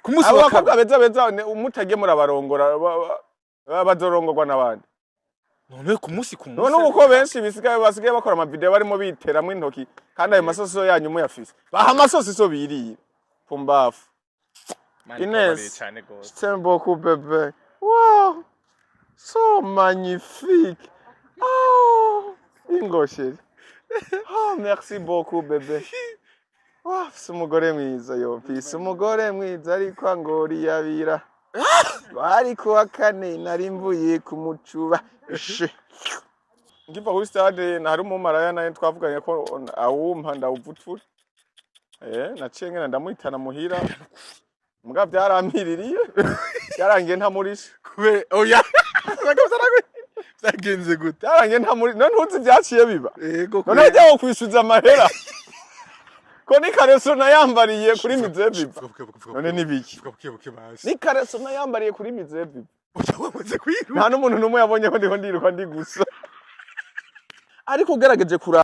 Ku munsi Abo wa bakobwa kabiri. beza beza mutagiye murabarongora, bazorongorwa n'abandi. None ku munsi ku munsi. None ubu ko benshi basigaye bakora amavideo barimo biteramwo intoki, kandi ayo masoso yanyu muyafise, baha amasoso biriye pumbafu. Mani, Ines. twabareye cane gose. Je t'aime beaucoup, bébé. Wow, so magnifique. Oh, ingo chérie. Oh, merci beaucoup, bébé. Wow, mfise umugore mwiza yo, mfise umugore mwiza, ariko angoriyabira. Ari kuwa kane nari mvuye kumucuba. Ishe. Ngiva kuri stade hari umumaraya naye twavuganye ko awumpa ndawuvutura. Naciye ngenda ndamuhitana muhira. Muga byarampiririye. Byarangiye ntamurishe. Kubera oya. Byagenze gute? Byarangiye ntamuri, none ntuzi byaciye biba. Yego. None ajya kwishyuza amahera. Ko ni kareso nayambariye kuri Mizebiba. None ni biki? Vuga buke buke basi. Ni kareso nayambariye kuri Mizebiba. Oya, wamaze kwiruka. Nta n'umuntu n'umwe yabonye ko ndiho ndiruka ndi gusa. Ariko ugerageje kuraba